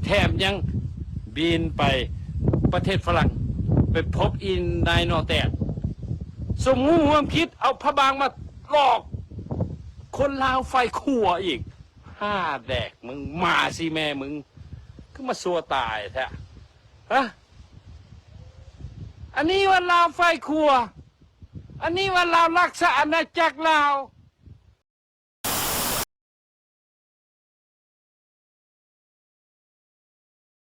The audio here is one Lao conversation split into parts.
ແຖມຍັງບິນໄປປະເທດຝຣັ່ງ ໄປພົບອີນາຍໜໍ່ແຕດ ສົມຮູ້ຮ່ວມຄິດເອົາພະບາງມາຫຼອກຄົນລາວໄຟຂົວອີກ. ຫ້າແດກ ມຶງມາຊິແມ່ມຶງ ຄືມາຊົ່ວຕາຍແທ້ ຮະ? ອັນນີ້ວ່າລາວໄຟຂົວ ອັນນີ້ວ່າລາວລັກສະອານາຈັກລາວ.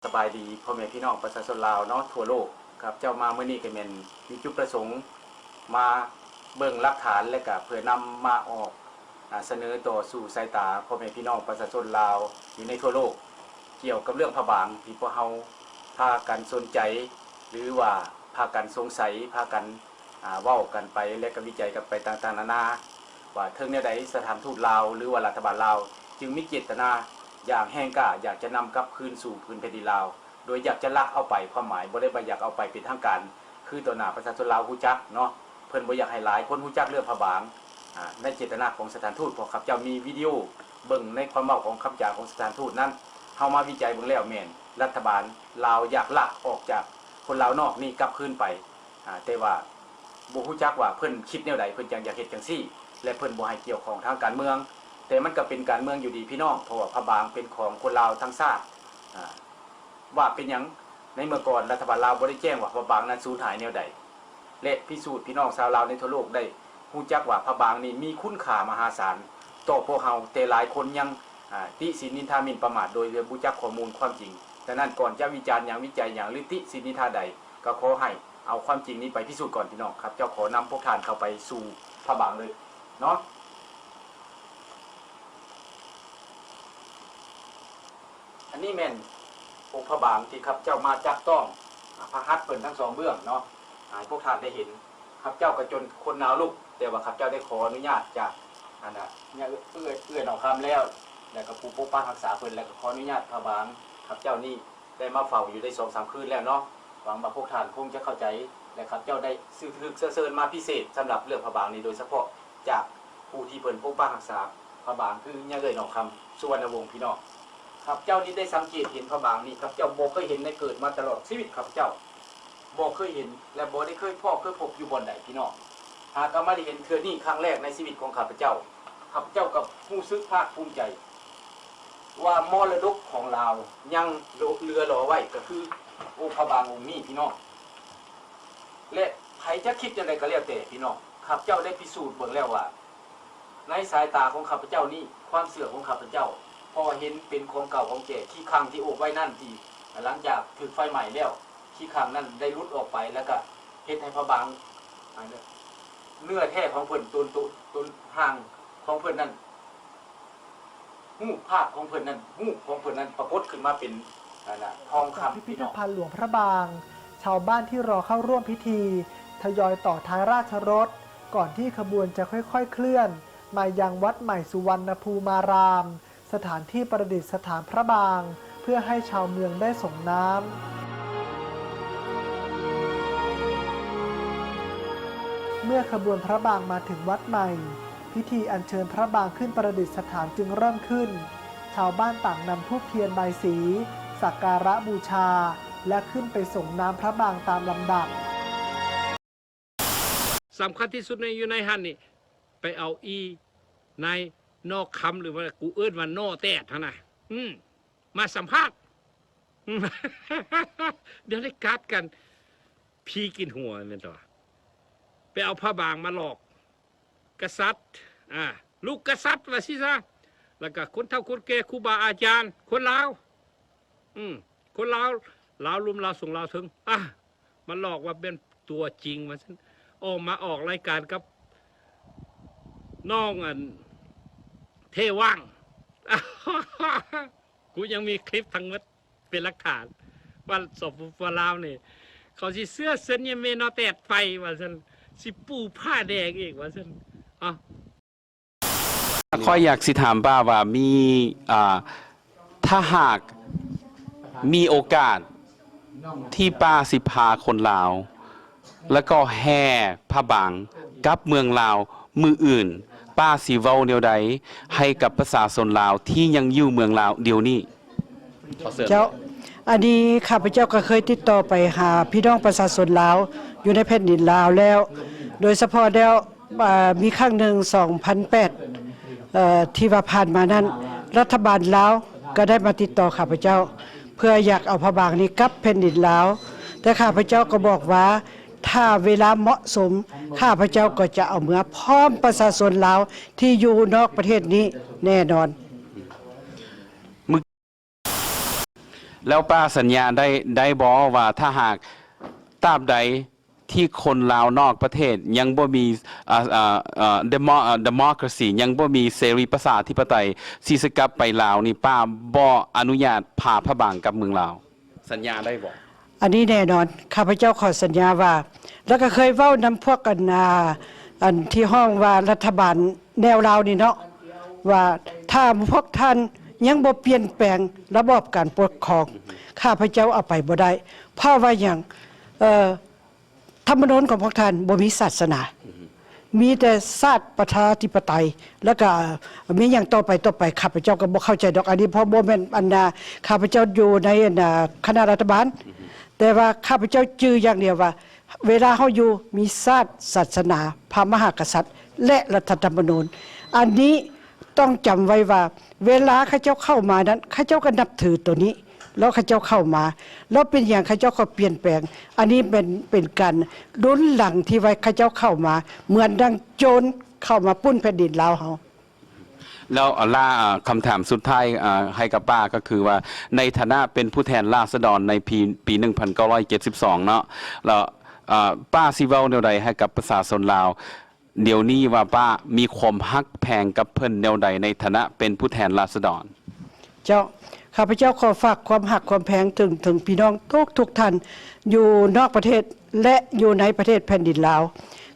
ສະບາຍດີພໍ່ແມ່ພີ່ນ້ອງປະຊາຊົນລາວເນາະ ທົ່ວໂລກ. ຂ້າພະເຈົ້າມາມື້ນີ້ກໍແມ່ນມີຈຸດປະສົງມາເບິ່ງຫຼັກຖານ ແລະກະເພື່ອນຳມາອອກ ອາ ສະເໜີຕໍ່ສູ່ສາຍຕາພໍ່ແມ່ພີ່ນ້ອງປະຊາຊົນລາວຢູ່ໃນທົ່ວໂລກ ກ່ຽວກັບເລື່ອງພະບາງທີ່ພວກເຮົາພາກັນສົນໃຈ ຫຼືວ່າພາກັນສົງໄສ ພາກັນ ອາ ເວົ້າກັນໄປ ແລະກໍວິໄຈກັນໄປຕ່າງໆນານາ ວ່າເຖິງແນວໃດສະຖານທູດລາວ ຫຼືວ່າລັດຖະບານລາວ ຈຶ່ງມີເຈດຕະນາຢ່າງແຮງກ້າ ຢາກຈະນຳກັບຄືນສູ່ພື້ນແຜ່ນດິນລາວ ໂດຍຢາກຈະລັກເອົາໄປ. ຄວາມໝາຍບໍ່ໄດ້ວ່າຢາກເອົາໄປເປັນທາງການ ຄືຕໍ່ໜ້າປະຊາຊົນລາວຮູ້ຈັກເນາະ ເພິ່ນບໍ່ຢາກໃຫ້ຫຼາຍຄົນຮູ້ຈັກເລື່ອງພະບາງ. ອາ ໃນເຈດຕະນາຂອງສະຖານທູດ ພວກຂ້າພະເຈົ້າມີວິດີໂອເບິ່ງໃນຄວາມເວົ້າຂອງຄຳຈາຂອງສະຖານທູດນັ້ນ ເຮົາມາວິໄຈເບິ່ງແລ້ວແມ່ນລັດຖະບານລາວຢາກລັກອອກຈາກຄົນລາວນອກນີ້ກັບຄືນໄປ. ອາ ແຕ່ວ່າບໍ່ຮູ້ຈັກວ່າເພິ່ນຄິດແນວໃດ ເພິ່ນຈັ່ງຢາກເຮັດຈັ່ງຊີ້ ແລະເພິ່ນບໍ່ໃຫ້ກ່ຽວຂ້ອງທາງການເມືອງ. ແຕ່ມັນກໍເປັນການເມືອງຢູ່ດີພີ່ນ້ອງ ເພາະວ່າພະບາງເປັນຂອງຄົນລາວທັງຊາດ. ອາ ວ່າເປັນຫຍັງ ໃນເມື່ອກ່ອນລັດຖະບານລາວບໍ່ໄດ້ແຈ້ງວ່າພະບາງນັ້ນສູນຫາຍແນວໃດ ແລະພິສູດພີ່ນ້ອງຊາວລາວໃນທົ່ວໂລກໄດ້ຮູ້ຈັກວ່າພະບາງນີ້ມີຄຸນຄ່າມະຫາສານຕໍ່ພວກເຮົາ ແຕ່ຫຼາຍຄົນຍັງ ອາ ຕິສິນນິນທາໝິ່ນປະໝາດໂດຍບໍ່ຮູ້ຈັກຂໍ້ມູນຄວາມຈິງ. ດັ່ງນັ້ນ ກ່ອນຈະວິຈານຫຍັງ ວິໄຈຫຍັງ ຫຼື ຕິສິນນິນທາໃດ ກໍຂໍໃຫ້ເອົາຄວາມຈິງນີ້ໄປພິສູດກ່ອນພີ່ນ້ອງ. ຂ້າພະເຈົ້າຂໍນຳພວກທ່ານເຂົ້າໄປສູ່ພະບາງເລີຍເນາະ. ອັນນີ້ແມ່ນອົງພະບາງທີ່ຂ້າພະເຈົ້າມາຈັບຕ້ອງ ອາ ພະຫັດເພິ່ນທັງສອງເບື້ອງເນາະ ໃຫ້ພວກທ່ານໄດ້ເຫັນ. ຂ້າພະເຈົ້າກໍຈົນຂົນໜາວລຸກ ແຕ່ວ່າຂ້າພະເຈົ້າໄດ້ຂໍອະນຸຍາດຈາກ ອັນນ່າ ເອື້ອຍ ເອື້ອຍໜອງຄຳແລ້ວ ແລ້ວກໍຜູ້ປົກປັກຮັກສາເພິ່ນ ແລ້ວກໍຂໍອະນຸຍາດພະບາງ ຂ້າພະເຈົ້ານີ້ໄດ້ມາເຝົ້າຢູ່ໄດ້ສອງສາມຄືນແລ້ວເນາະ. ຫວັງວ່າພວກທ່ານຄົງຈະເຂົ້າໃຈ ແລະ ຂ້າພະເຈົ້າໄດ້ຖືກເຊື້ອເຊີນມາພິເສດສຳລັບເລື່ອງພະບາງນີ້ ໂດຍສະເພາະຈາກຜູ້ທີ່ເພິ່ນປົກປັກຮັກສາພະບາງ ຄືຍາເອື້ອຍໜອງຄຳ ສຸວັນນະວົງ ພີ່ນ້ອງ. ຂ້າພະເຈົ້ານີ້ໄດ້ສັງເກດເຫັນພະບາງນີ້ ຂ້າພະເຈົ້າບໍ່ເຄີຍເຫັນໃນເກີດມາຕະຫຼອດຊີວິດ ຂ້າພະເຈົ້າບໍ່ເຄີຍເຫັນ ແລະ ບໍ່ໄດ້ເຄີຍພໍ້ເຄີຍພົບຢູ່ບ່ອນໃດພີ່ນ້ອງ. ຫາກະມາໄດ້ເຫັນເທື່ອນີ້ຄັ້ງແລກໃນຊີວິດຂອງຂ້າພະເຈົ້າ. ຂ້າພະເຈົ້າກໍຮູ້ສຶກພາກພູມໃຈວ່າມໍລະດົກຂອງລາວຍັງເຫຼືອລໍໄວ້ ກໍຄືອົງພະບາງອົງນີ້ພີ່ນ້ອງ. ແລະ ໃຜຈະຄິດຈັ່ງໃດກໍແລ້ວແຕ່ພີ່ນ້ອງ, ຂ້າພະເຈົ້າໄດ້ພິສູດເບິ່ງແລ້ວວ່າ ໃນສາຍຕາຂອງຂ້າພະເຈົ້ານີ້ ຄວາມເຊື່ອຂອງຂ້າພະເຈົ້າ ເພາະວ່າເຫັນເປັນຂອງເກົ່າຂອງແກ່ ຂີ້ຄັງທີ່ໂອບໄວ້ນັ້ນ ທີ່ຫຼັງຈາກຖືກໄຟໄໝ້ແລ້ວ ຂີ້ຄັງນັ້ນໄດ້ຫຼຸດອອກໄປ ແລ້ວກະເຮັດໃຫ້ພະບາງ ອັນ ເນື້ອແທ້ຂອງເພິ່ນ ຕົນ ຕົນ ຕົນຮ່າງຂອງເພິ່ນນັ້ນ ຮູບພາບຂອງເພິ່ນນັ້ນ ຮູບຂອງເພິ່ນນັ້ນປາກົດຂຶ້ນມາເປັນ ອັນນ່າ ທອງຄຳ ຈາກພິພິທພັນຫຼວງພະບາງ ຊາວບ້ານທີ່ລໍເຂົ້າຮ່ວມພິທີທະຍອຍຕໍ່ທ້າຍລາຊະລົດ ກ່ອນທີ່ຂະບວນຈະຄ່ອຍໆເຄື່ອນມາຍັງວັດໃໝ່ສຸວັນນະພູມາຣາມ ສະຖານທີ່ປະດິດສະຖານພະບາງ ເພື່ອໃຫ້ຊາວເມືອງໄດ້ສົງນ້ຳ. ເມື່ອຂະບວນພະບາງມາເຖິງວັດໃໝ່, ພິທີອັນເຊີນພະບາງຂຶ້ນປະດິດສະຖານຈຶ່ງເລີ່ມຂຶ້ນ. ຊາວບ້ານຕ່າງນຳທູບທຽນບາຍສີ ສັກກາລະບູຊາ ແລະ ຂຶ້ນໄປສົງນ້ຳພະບາງຕາມລຳດັບ. ສຳຄັນທີ່ສຸດໃນ ຢູ່ໃນຫັ້ນນີ້ ໄປເອົາອີ່ນາຍໜໍ່ຄຳ ຫຼືວ່າກູເອີ້ນວ່າໜໍ່ແຕດຫັ້ນນະ ອືມ ມາສຳພາດ. ດຽວໄດ້ກັດກັນ ຜີກິນຫົວແມ່ນຕົວະ. ໄປເອົາພະບາງມາຫຼອກກະສັດ ອາ ລູກກະສັດວ່າຊີ້ຊະ ແລ້ວກະຄົນເຖົ້າຄົນແກ່ ຄູບາອາຈານ ຄົນລາວ ອືມ ຄົນລາວ ລາວລຸ່ມ ລາວສູງ ລາວເທິງ ອາ ມາຫຼອກວ່າເປັນຕົວຈິງວ່າຊັ້ນ ອອກມາອອກລາຍການກັບນ້ອງ ອັນ ເທຫວ່າງ ກູຍັງມີຄລິບທັງໝົດເປັນຫຼັກຖານວ່າ ສປປ ລາວນີ້ ເຂົາຊິເຊື້ອເຊີນຍາແມ່ໜໍ່ແຕດໄປວ່າຊັ້ນ ຊິປູຜ້າແດງອີກວ່າຊັ້ນ ເອົາ. ຂ້ອຍຢາກຊິຖາມປ້າວ່າມີ ອ່າ ຖ້າຫາກມີໂອກາດທີ່ປ້າຊິພາຄົນລາວ ແລ້ວກໍແຫ່ພະບາງກັບເມືອງລາວມື້ອື່ນ, ປ້າຊິເວົ້າແນວໃດໃຫ້ກັບປະຊາຊົນລາວທີ່ຍັງຢູ່ເມືອງລາວດຽວນີ້? ເຈົ້າ, ອັນນີ້ຂ້າພະເຈົ້າກໍເຄີຍຕິດຕໍ່ໄປຫາພີ່ນ້ອງປະຊາຊົນລາວຢູ່ໃນແຜ່ນດິນລາວແລ້ວ ໂດຍສະເພາະແລ້ວ ເອີ່ ມີຄັ້ງໜຶ່ງ ສອງພັນແປດ ເອີ່ ທີ່ວ່າຜ່ານມານັ້ນ ລັດຖະບານລາວກໍໄດ້ມາຕິດຕໍ່ຂ້າພະເຈົ້າ ເພື່ອຢາກເອົາພະບາງນີ້ກັບແຜ່ນດິນລາວ, ແຕ່ຂ້າພະເຈົ້າກໍບອກວ່າ ຖ້າເວລາເໝາະສົມ ຂ້າພະເຈົ້າກໍຈະເອົາເມືອພ້ອມປະຊາຊົນລາວທີ່ຢູ່ນອກປະເທດນີ້ແນ່ນອນ. ແລ້ວປ້າສັນຍາໄດ້ ໄດ້ບໍ່ວ່າ ຖ້າຫາກຕາບໃດທີ່ຄົນລາວນອກປະເທດຍັງບໍ່ມີ ອາ ອາ ອາ ເດໂມ ອາ ເດໂມຄຣາຊີ ຍັງບໍ່ມີເສລີປະຊາທິປະໄຕ ທີ່ຊິກັບໄປລາວນີ້ ປ້າບໍ່ອະນຸຍາດພາພະບາງກັບເມືອງລາວ? ສັນຍາໄດ້ບໍ່? ອັນນີ້ແນ່ນອນ ຂ້າພະເຈົ້າຂໍສັນຍາວ່າ ແລ້ວກໍເຄີຍເວົ້ານຳພວກ ອັນ ອັນທີ່ຮ້ອງວ່າລັດຖະບານແນວລາວນີ້ເນາະ ວ່າຖ້າພວກທ່ານຍັງບໍ່ປ່ຽນແປງລະບອບການປົກຄອງ ຂ້າພະເຈົ້າເອົາໄປບໍ່ໄດ້ ເພາະວ່າຫຍັງ ເອີ ທຳມະນູນຂອງພວກທ່ານບໍ່ມີສາສະໜາ ມີແຕ່ຊາດປະຊາທິປະໄຕ ແລ້ວກະມີຫຍັງຕໍ່ໄປ ຕໍ່ໄປ ຂ້າພະເຈົ້າກໍບໍ່ເຂົ້າໃຈດອກ ອັນນີ້ເພາະບໍ່ແມ່ນ ອັນນ່າ ຂ້າພະເຈົ້າຢູ່ໃນ ອັນນ່າ ຄະນະລັດຖະບານ ແຕ່ວ່າຂ້າພະເຈົ້າຈື່ຢ່າງດຽວວ່າ ເວລາເຮົາຢູ່ມີຊາດ ສາສະໜາ ພະມະຫາກະສັດ ແລະ ລັດຖະທຳມະນູນ ອັນນີ້ຕ້ອງຈຳໄວ້ວ່າ ເວລາເຂົາເຈົ້າເຂົ້າມານັ້ນ ເຂົາເຈົ້າກໍນັບຖືໂຕນີ້ ແລ້ວເຂົາເຈົ້າເຂົ້າມາ ແລ້ວເປັນຫຍັງເຂົາເຈົ້າກໍປ່ຽນແປງ ອັນນີ້ແມ່ນເປັນການລຸນຫຼັງທີ່ວ່າເຂົາເຈົ້າເຂົ້າມາ ເໝືອນດັ່ງໂຈນເຂົ້າມາປຸ້ນແຜ່ນດິນລາວເຮົາ. ແລ້ວລາ ຄຳຖາມສຸດທ້າຍ ອາ ໃຫ້ກັບປ້າກໍຄືວ່າ ໃນຖານະເປັນຜູ້ແທນລາຊະດອນໃນປີ ປີໜຶ່ງພັນເກົ້າຮ້ອຍເຈັດສິບສອງເນາະ ແລ້ວ ອາ ປ້າຊິເວົ້າແນວໃດໃຫ້ກັບປະຊາຊົນລາວ ດຽວນີ້ວ່າປ້າມີຄວາມຮັກແພງກັບເພິ່ນແນວໃດໃນຖານະເປັນຜູ້ແທນລາຊະດອນ? ເຈົ້າ ຂ້າພະເຈົ້າຂໍຝາກຄວາມຮັກຄວາມແພງເຖິງ ເຖິງພີ່ນ້ອງທຸກໆທ່ານ ຢູ່ນອກປະເທດ ແລະ ຢູ່ໃນປະເທດແຜ່ນດິນລາວ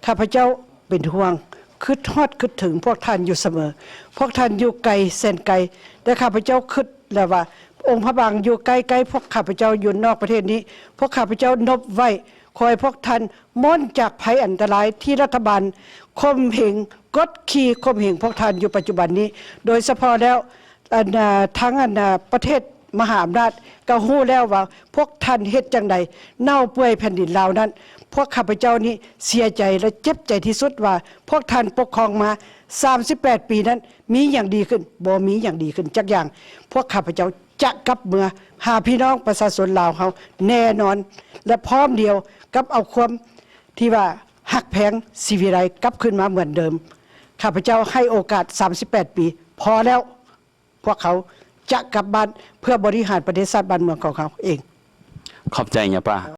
ຂ້າພະເຈົ້າເປັນຫ່ວງ ຄຶດຮອດຄຶດເຖິງພວກທ່ານຢູ່ສະເໝີ ພວກທ່ານຢູ່ໄກແສນໄກ ແຕ່ຂ້າພະເຈົ້າຄຶດແລ້ວວ່າ ອົງພະບາງຢູ່ໃກ້ໆພວກຂ້າພະເຈົ້າຢູ່ນອກປະເທດນີ້ ພວກຂ້າພະເຈົ້ານົບໄວ້ ຂໍໃຫ້ພວກທ່ານ ມ້ນຈາກໄພອັນຕະລາຍທີ່ລັດຖະບານຂົ່ມເຫງ ກົດຂີ່ຂົ່ມເຫງພວກທ່ານຢູ່ປັດຈຸບັນນີ້ ໂດຍສະເພາະແລ້ວ ອັນ ທາງ ອັນ ປະເທດມະຫາອຳນາດກໍຮູ້ແລ້ວວ່າພວກທ່ານເຮັດຈັ່ງໃດ ເນົ່າເປື່ອຍແຜ່ນດິນລາວນັ້ນ ພວກຂ້າພະເຈົ້ານີ້ເສຍໃຈ ແລະ ເຈັບໃຈທີ່ສຸດວ່າ ພວກທ່ານປົກຄອງມາສາມສິບແປດປີນັ້ນ ມີຫຍັງດີຂຶ້ນ? ບໍ່ມີຫຍັງດີຂຶ້ນຈັກຢ່າງ ພວກຂ້າພະເຈົ້າຈະກັບເມືອຫາພີ່ນ້ອງປະຊາຊົນລາວເຮົາແນ່ນອນ ແລະ ພ້ອມດຽວກັບເອົາຄວາມ ທີ່ວ່າຮັກແພງສີວິໄລກັບຄືນມາເໝືອນເດີມ. ຂ້າພະເຈົ້າໃຫ້ໂອກາດສາມສິບແປດປີ ພໍແລ້ວ. ພວກເຂົາຈະກັບບ້ານເພື່ອບໍລິຫານປະເທດຊາດບ້ານເມືອງຂອງເຮົາເອງ. ຂອບໃຈຍາປ້າ.